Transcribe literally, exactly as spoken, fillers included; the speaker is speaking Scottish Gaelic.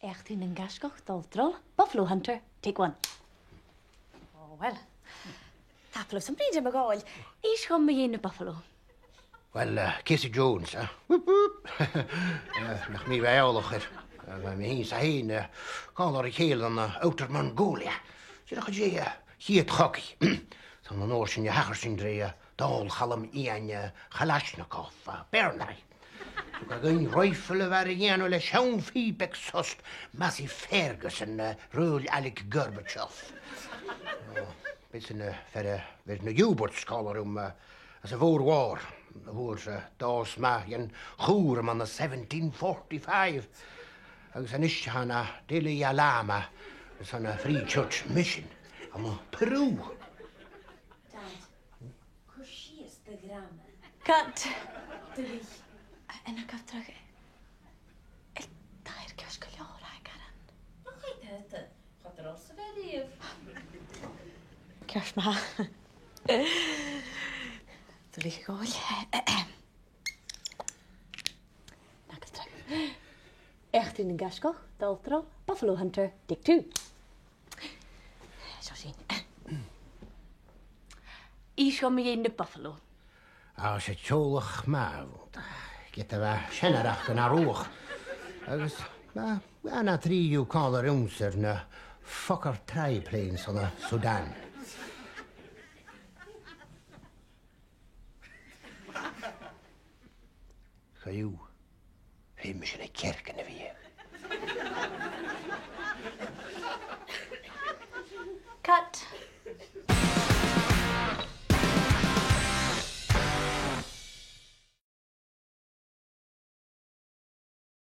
Èichidh tu nan gaisgeach, dol tro, Buffalo Hunter, take one. O, uill. Tapadh leibh, 's ann brìgh dhomh a ghabhail. Innis dhomh mu dheidhinn na buffalo. Uill, eh, Casey Jones, eh? Whoop, whoop. Eh, nach mi a bha eòlach air. Eh, bha mi fhìn 's e fhèin, eh, còmhla ri chèile ann an, eh, Outer Mongolia. Sin a' chuid, eh, chiad chogaidh. 'S ann an uair sin a thachair sinn ri, eh, Dòmhnall Chaluim Iain, eh, Kalashnikov, eh, Bernardy. Thug e dhuinn rifle a bha air a dhèanamh le seann phìob exhaust Massey Ferguson, eh, rùil Alex Gorbachev. O, b' e sin, eh, fear, eh, bha na U-boats còmhla rium, eh, anns a' Bhòer Mhòr, a fhuair, eh, dòs math dhen chùram ann an seventeen forty-five. Agus a-nis tha e na Dalai Lama airson a' Free Church Mission ann am Peru. Dad, cuir sìos do dhrama. Cut. Duilich. An e gu dearbh? Tha e ceart gu leòr, a Charan. Ach, tha, tha, cha do rinn sibh e riamh. Ceart ma-thà. Duilich a ghabhail. Nach eil tràth. Èichidh tu nan gaisgeach, dol tro, Buffalo Hunter, take two. Seo sinn. Innis dhomh mu dheidhinn na buffalo. Ah, 's e teaghlach math a bh' ann. Ged a bha seanair aca na ruadh. Agus, bha, bha na trì dhiubh còmhla riumsa air na Fokker triplanes ann an Sudan. Co-dhiù, feumaidh sinn a' cearcadh